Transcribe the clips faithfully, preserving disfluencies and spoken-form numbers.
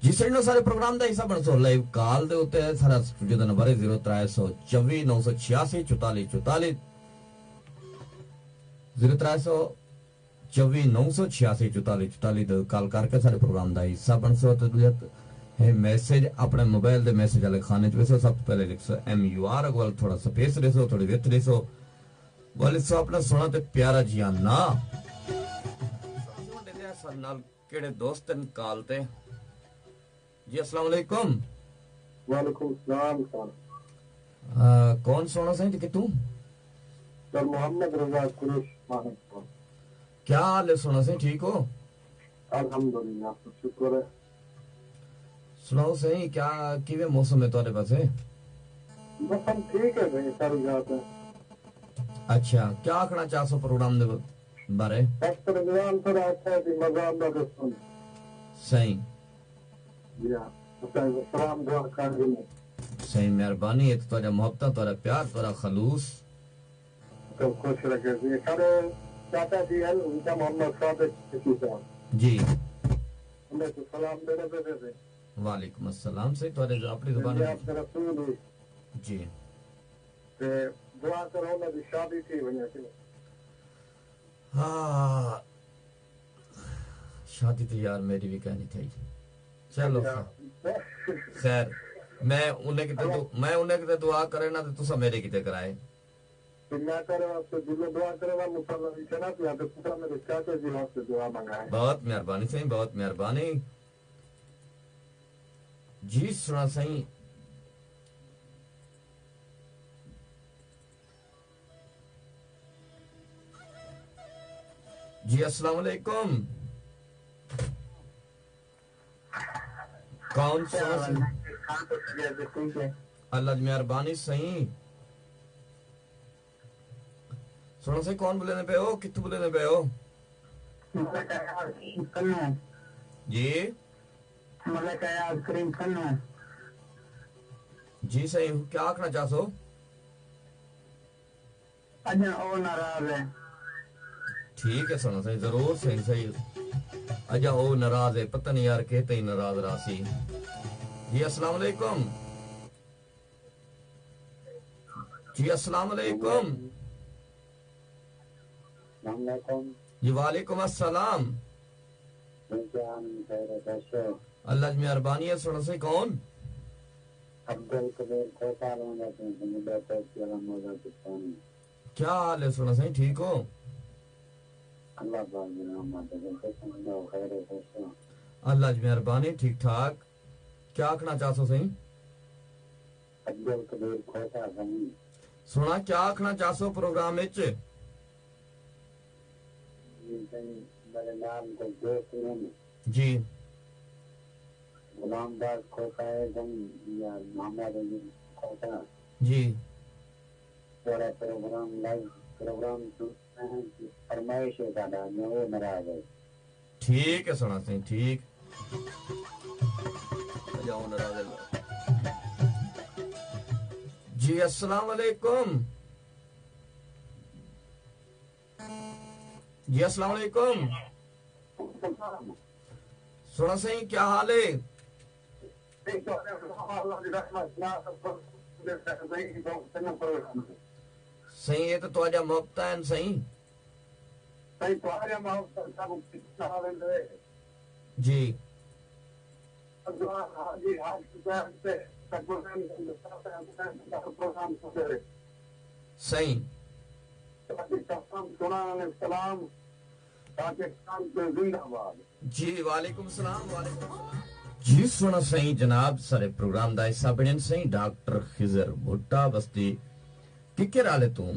جی سجنو، سارے پروگرام دا حصہ بنسو لائیو کال دے اتے۔ سارا اسٹوڈیو دا نمبر ہے زیرو ترے سو چوی نو سو چھیاسی چوتالی چوتالی، زیرو ترے سو چوی نو سو چھیاسی چوتالی چوتالی تے کال کر کے سارے پروگرام دا حصہ بنسو۔ تے ݙوجھا ہے میسج، اپݨے موبائل دے میسج والے خانے چ ویسو، سب توں پہلے لکھسو ایم یو آر، اڳوں تھوڑا سپیس ݙیسو، تھوڑی وتھ ݙیسو، ول لکھسو اپݨا سوہݨا تے پیارا جیہاں ناں۔ سارے نال کیڑھے دوست ہن کال تے؟ جی السلام علیکم۔ وعلیکم السلام سر۔ آ، کون سوہݨا سائیں تے کتھوں؟ سر محمد رضا قریش ماہر۔ کیا حال ہے سوہݨا سائیں، ٹھیک ہو؟ الحمدللہ، شکر ہے۔ سݨاؤ سائیں، کیا کیویں موسم ہے تہاݙے پاسے؟ موسم ٹھیک ہے سائیں، ساری رات ہے۔ اچھا، کیا آکھݨا چاہسو پروگرام دے بارے؟ بس پروگرام تھوڑا اچھا ہے جی، مزہ آندا پیا سݨ۔ سائیں۔ جی ہاں، اساں سلام دعا کر ݙیندے۔ سائیں مہربانی ہے، تہاݙا محبتاں، تہاݙا پیار، تہاݙا خلوص۔ تو خوش رکھے جی۔ سارے چاچا جی ہیں، ان کا محمد صادق صاحب۔ جی۔ انہیں تو سلام ݙیندے پئے تھے۔ وعلیکم السلام سائیں، تہاݙے اپݨی زبان جی، وچ۔ آپ رسول ہی۔ جی۔ تے دعا کرو، انہاں دی شادی تھی ونڄے سی۔ ہاں، شادی تے یار میݙی وی کائنی تھئی۔ چلو اچھا۔ خیر، میں انہیں کیتے دو-، میں انہیں کیتے دعا کرے نا تے تساں میݙے کیتے کرائے۔ تے میں تیݙے واسطے دلوں دعا کرے نا، مصلی وچ نہ پیا تے تساں میݙے چاچا جی واسطے دعا منگائے۔ بہت مہربانی سائیں، بہت مہربانی۔ جی سوہݨا سائیں۔ جی السلام علیکم۔ کون سوہݨا سائیں؟ اللہ دی مہربانی سائیں۔ سوہݨا سائیں، کون ٻولیندے پئے ہو؟ کتھوں ٻولیندے پئے ہو؟ ملک ایاز کریم کنوں۔ جی؟ ملک ایاز کریم کنوں۔ جی سائیں، کیا آکھݨا چاہسو؟ اڄاں او ناراض ہے۔ ٹھیک ہے سوہݨا سائیں، ضرور سائیں، سائیں۔ اڄاں او ناراض ہے، پتہ نہیں یار کیتے ناراض راہسی۔ جی السلام علیکم۔ جی السلام علیکم۔ السلام علیکم۔ جی وعلیکم السلام۔ میں کیا حال ہے؟ خیر ہے، کیسے ہو؟ اللہ دی مہربانی ہے، سوہݨا سائیں کون؟ عبدالقدیر کھوسہ لوندا پیا، مجھے بہت اچھی علم موضوع کتانی۔ کیا حال ہے سوہݨا سائیں، ٹھیک ہو؟ اللہ پاک دی رحمت ہے، بالکل سمجھ آؤ، خیر ہے، کیسے ہو؟ اللہ دی مہربانی، ٹھیک ٹھاک۔ کیا آکھݨا چاہسو سائیں؟ عبدالقدیر کھوسہ سائیں۔ سوہݨا، کیا آکھݨا چاہسو پروگرام وچ؟ جی سائیں، میݙے نال کوئی دوست ہن۔ جی۔ غلام داس کھوسہ ہے سائیں، یا محمد علی کھوسہ۔ جی۔ تہاݙا پروگرام، لائیو پروگرام سݨݨا ہے، فرمائش ہے ساݙا، میں او ناراض ہے۔ ٹھیک ہے سوہݨا سائیں، ٹھیک۔ جی السلام علیکم۔ جی السلام علیکم۔ سوہݨا سائیں، کیا حال ہے؟ سائیں، اے تاں تہاݙیاں محبتاں ہن سائیں۔ جی۔ سائیں۔ پاکستان تے زندہ باد۔ جی، وعلیکم السلام، وعلیکم السلام۔ جی سوہݨا سائیں، جناب سارے پروگرام دا حصہ بݨن سائیں۔ ڈاکٹر خضر بھٹہ، وستی ککر آلے توں،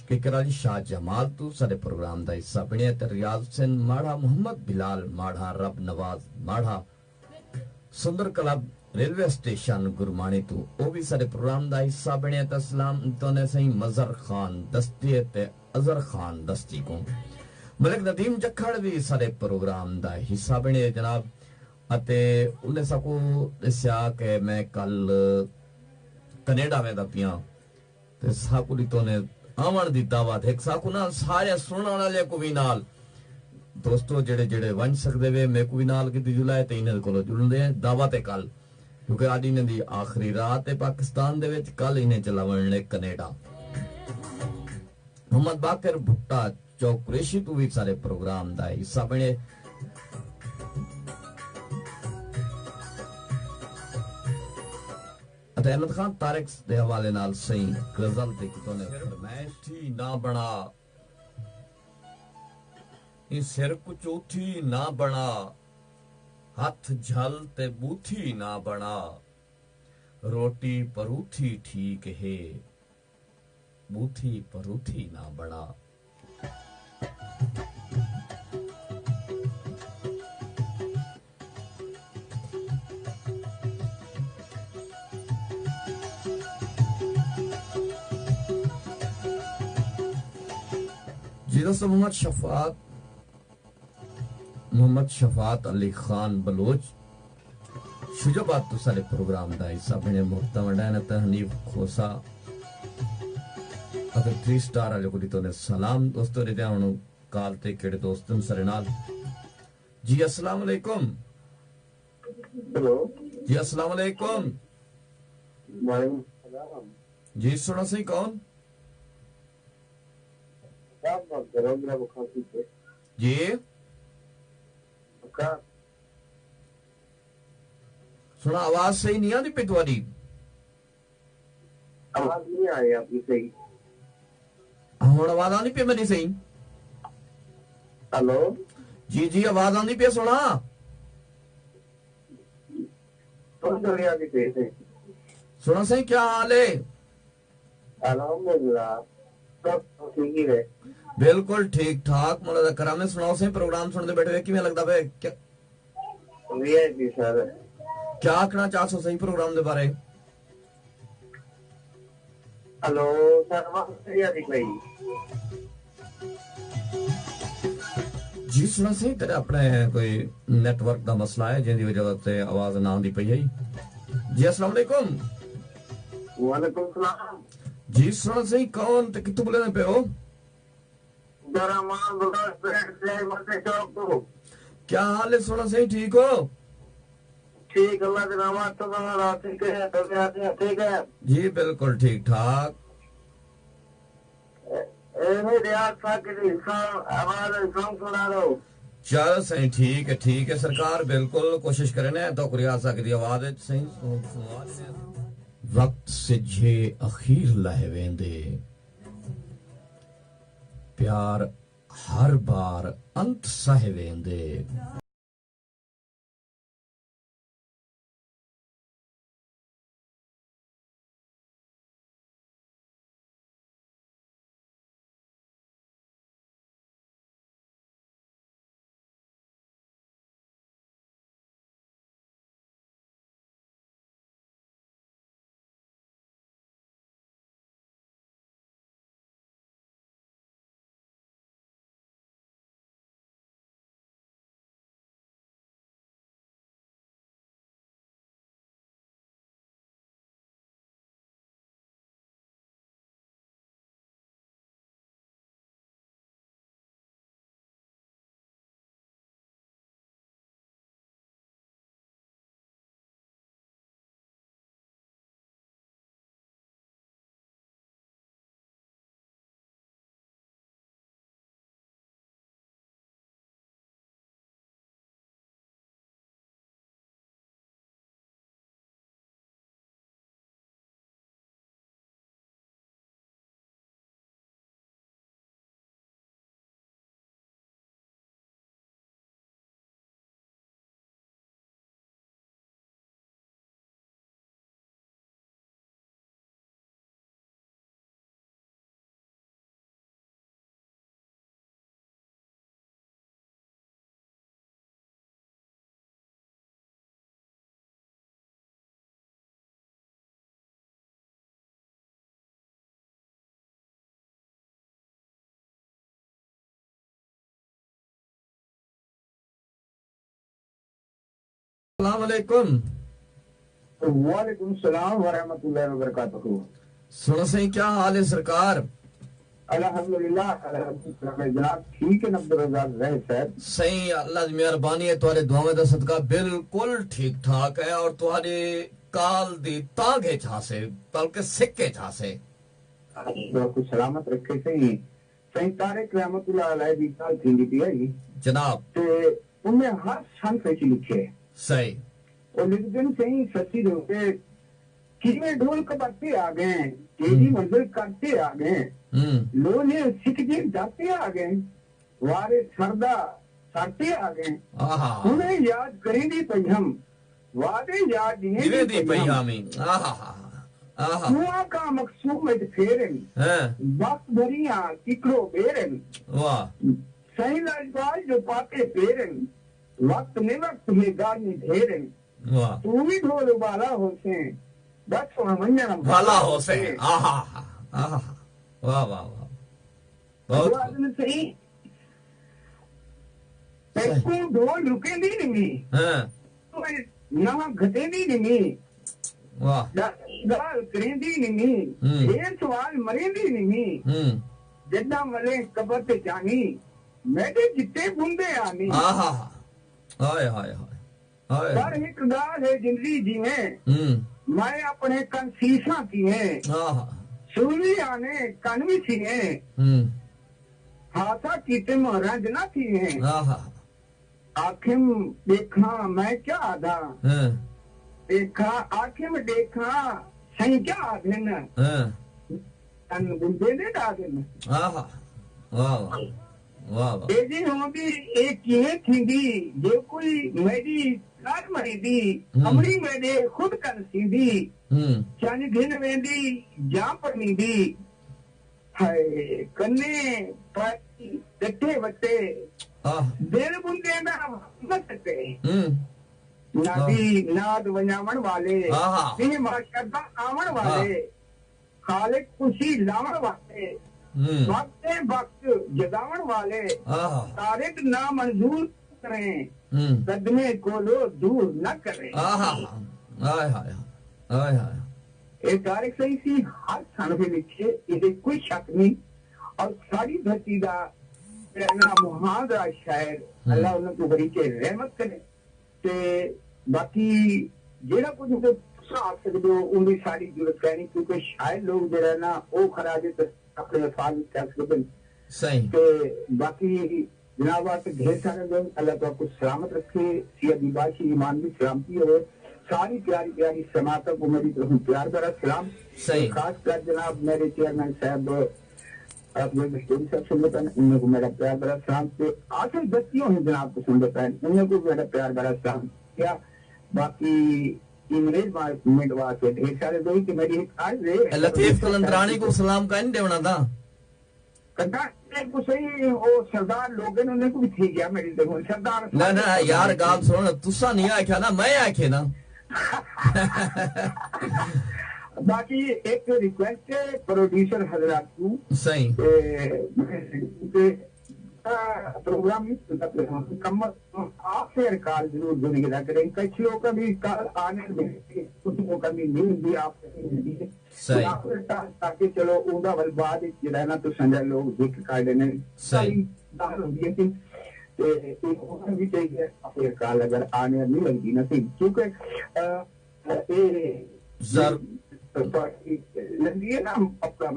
ککر آلی شاہ جمال توں سارے پروگرام دا حصہ بݨے تے ریاض حسین ماڑھا، محمد بلال ماڑھا، رب نواز ماڑھا، سندر کلب ریلوے اسٹیشن گرماݨی توں او وی سارے پروگرام دا حصہ بݨے تے سلام توں نے سائیں مظہر خان دستی تے اظہر خان دستی کوں۔ ملک ندیم جکھڑ وی سارے پروگرام دا حصہ بݨے جناب۔ اتے انہیں ساکوں ݙسیا کہ میں کل کینیڈا ویندا پیاں تے ساکوں ݙتوں نے آوݨ دی دعوت۔ ہک ساکوں نہ سارے سݨݨ والے کوں وی نال دوستو، جڑے جڑے ونج سکدے وے، میکوں وی نال کیتی جلائے تے انہاں دے کولوں جلندے ہیں دعوت ہے کل، کیونکہ اج انہاں دی آخری رات ہے پاکستان دے وچ، کل انہیں چلا ونجنے کینیڈا۔ محمد باقر بھٹا چوک قریشی، تو وی سارے پروگرام دا حصہ بنے۔ اتے احمد خان طارق دے حوالے نال سئیں غزل تے کتوں نے فرمائش تھی نہ بنا، ایں سر کوں چوتھی نہ بنا، ہتھ جھل تے بوتھی نہ بنا، روٹی پروتھی ٹھیک ہے، بوتھی پروتھی نہ بنا۔ جی دوستو، محمد شفاعت، محمد شفاعت علی خان بلوچ شجاع آباد توں ساݙے پروگرام دا حصہ بݨے، محبتاں ونڈائن تے حنیف کھوسہ اتے تھری سٹار والے کوں ݙتو نے سلام۔ دوستو، ݙیندے ہݨ کال تے کیڑے دوست ہن ساݙے نال۔ جی السلام علیکم۔ ہیلو۔ جی السلام علیکم۔ وعلیکم السلام۔ جی سݨا سئیں کون؟ صاحب بات کر رہا ہوں، میرا بخار ٹھیک ہے۔ جی۔ بخار۔ سݨا آواز صحیح نہیں آندی پئی تہاݙی۔ آواز نہیں آ رہی آپ کی صحیح۔ ہݨ آواز آندی پئی میݙی صحیح؟ ہیلو۔ جی، جی، آواز آندی پئی سݨا۔ تم تو نہیں آندی پئی صحیح۔ سݨا سئیں، کیا حال ہے؟ الحمدللہ، سب ٹھیک ہی ہے۔ بالکل ٹھیک ٹھاک، مولا دا کرم ہے۔ سݨاؤ سئیں، پروگرام سݨدے ٻیٹھے ہوئے کیویں لڳدا پئے؟ کیا وی آئی پی سر۔ کیا آکھݨا چاہسو سئیں پروگرام دے بارے؟ ہیلو، سر، آواز نہیں آندی پئی۔ جی سݨا سئیں، تیݙا اپݨے کوئی نیٹ ورک دا مسئلہ ہے جیندی وجہ تے آواز نہ آندی پئی ہے۔ جی السلام علیکم۔ وعلیکم السلام۔ جی سݨا سئیں، کون تے کتھوں ٻولیندے پئے ہو؟ عبدالرحمان بلوچ، پنڈ سیائی مدنی چوک توں۔ کیا حال ہے سݨا سئیں، ٹھیک ہو؟ ٹھیک، اللہ دی رحمت، تساں سݨاؤ، ٹھیک ہے؟ طبیعت ٹھیک ہے؟ جی بالکل ٹھیک ٹھاک۔ اے، اے نہیں ریاض صاحب کی ساؤنڈ، آواز ساؤنڈ سݨا ݙیو۔ چلو سئیں، ٹھیک ہے، ٹھیک ہے سرکار، بالکل کوشش کرینے ہیں تہاکوں ریاض صاحب دی آواز وچ سئیں سݨوا ݙینے ہیں۔ وقت سجھے اخیر لہہ ویندے، پیار ہر بار انت سہہ ویندے۔ السلام علیکم۔ وعلیکم السلام ورحمۃ اللہ وبرکاتہ۔ سݨا سئیں، کیا حال ہے سرکار؟ الحمدللہ، الحمدللہ جناب، ٹھیک ہے عبدالرزاق زاہد صاحب۔ سائیں، اللہ دی مہربانی ہے، تہاݙے دعاواں دا صدقہ بالکل ٹھیک ٹھاک ہے، اور تہاݙے کال دی تانگھ اچ ہاسے، بلکہ سکھ اچ ہاسے۔ اللہ کوں سلامت رکھے سائیں۔ سائیں طارق رحمت اللہ علیہ دی ڳالھ تھیندی پئی ہے جی۔ جناب۔ تے انہیں ہر صنف وچ لکھے۔ صحیح۔ او لکھدن سائیں سچی دے اتے، کیویں ڈھول کبرتے آ ڳئے، کیڑھی ہوں۔ منزل کرتے آ ڳئے، ہوں۔ لوہے سکھ جی ڈاتے آ ڳئے، وارے سردا ساتے آ ڳئے۔ آہا۔ ہݨے یاد کریندی پئی ہم، وعدے یاد ݙیویندی ݙیویندی پئی پئی ہم۔ ہم۔ آہا۔ آہا۔ دعا کا مقصوم اچ پھیرن، ہاں۔ وقت بھریاں ککڑو بیرن۔ واہ۔ سائیں لاجپال جو پاتے پیرن، وقت نے وقت ہے گالی ڈھیرن۔ واہ۔ توں وی ڈھول ابالا ہوسیں، بس ہݨ ونڄݨ بھالا ہوسیں۔ آہا۔ آہا۔ واہ، واہ، واہ۔ بہت ابو خوب۔ آدم سائیں، صحیح۔ تیکوں ڈھول رکیندی نمی۔ ہاں۔ توں نہ گھٹیندی نمی۔ واہ۔ ڳالھ کریندی نمی۔ ہوں۔ ڈھیر سوال مریندی نمی۔ ہوں۔ جݙاں ولیں قبر تے جانی، میݙے جتے بندے آنی۔ آہا۔ ہائے، ہائے، ہائے۔ ہائے۔ پر ہک ڳالھ ہے زندگی جیویں، ہوں۔ میں اپݨے کن سیساں کیویں۔ آہا۔ سوئی آنے کن وی سیویں۔ ہوں۔ ہاسا کیتم رنج نہ تھیویں۔ آہا۔ آکھم ݙیکھاں میں کیا آدھاں۔ ہاں۔ ݙیکھاں، آکھم ݙیکھاں سائیں کیا آدھن۔ ہاں۔ کن بندے دے ݙادن۔ آہا۔ واہ، واہ۔ واہ، واہ۔ اے جی ہوندی، اے کیویں تھیندی، جے کوئی میݙی کر مریندی، ہوں۔ امڑی میݙے خود کن سیندی، ہوں۔ چن گھن ویندی، جاں پرنیندی۔ ہائے، کنے پائی ڈٹے وٹے، آہ۔ دل بندے دا مت تے۔ ہوں۔ نادی آہ۔ ناد ونڄاوݨ والے، آہا۔ ݙینہہ محشر دا آوݨ والے۔ آہ۔ خالق خوشی لاوݨ والے، ہوں۔ وقت تے وقت جڳاوݨ والے، آہا۔ طارق نامنظور کریں، ہوں۔ قدمیں کولو دور نہ کریں۔ آہا۔ ہائے ہائے۔ ہائے ہائے۔ اے طارق سائیں سی ہر تھݨ دے وچ ایندے کوئی شک نہیں، اور ساݙی دھرتی دا جیڑھا مہاندرا شاعر، ہوں۔ اللہ انہاں کوں بھری کے رحمت کرے۔ تے باقی جیڑھا کجھ تے تساں آکھ سڳدے ہو، اوندی ساݙی ضرورت کائنی، کیونکہ شاعر لوگ جیڑھا ہے نا، او خراج تحسین اپݨے الفاظ وچ کر سڳدن۔ صحیح۔ تے باقی جناب واسطے ڈھیر سارے لوگ، اللہ تعالیٰ کو سلامت رکھے، سید باشی ایمان دی سلامتی ہوئے۔ ساری پیاری پیاری سماعتاں کو میری طرفوں پیار بھرا سلام۔ صحیح۔ خاص کر جناب میرے چیئرمین صاحب افضل مشکوری صاحب سنگت ہیں، انہیں کو میرا پیار بھرا سلام۔ تے آصف دستیوں ہیں جناب کو سنگت ہیں، انہیں کو میرا پیار بھرا سلام۔ کیا باقی انگریزمنٹ واسطے ڈھیر سارے دوئی تے میری ایک عرض ہے۔ لطیف قلندرانی کو سلام کائنی ݙیوݨا تاں؟ قلندرانی کو صحیح، او سردار لوگن انہیں کو بھی تھی گیا میری طرف۔ سردار نہ، نہ، یار، ڳالھ سُݨ، تساں نہیں آکھیا نا، میں آکھے نا۔ باقی ایک ریکویسٹ ہے پروڈیوسر حضرات کو۔ صحیح۔ تے، تے، آ، پروگرام نہیں چلتا پیا۔ کم از کم آخر کال ضرور ذہن کے رکھ رہے ہیں۔ کچھ لوگ کا بھی کال آنے میں، کچھ لوگ کا بھی نہیں بھی آپ صحیح۔ آخر تاں تاکہ چلو اوندا ول بعد وچ جیڑھا ہے نا تساں جا لوگ ذکر کر ݙیندے نے۔ صحیح۔ ظاہر ہوندی ہے کہ تے ایک ہونا بھی چاہیے، آخر کال اگر آنے نہیں لگدی نا صحیح، کیونکہ، آ، اے زر- لگدی ہے نا اپنا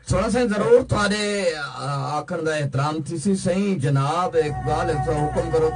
سوہݨا سائیں، ضرور تہاݙے، آ، آکھݨ دا احترام تھیسی۔ سائیں جناب، اقبال، حکم کرو۔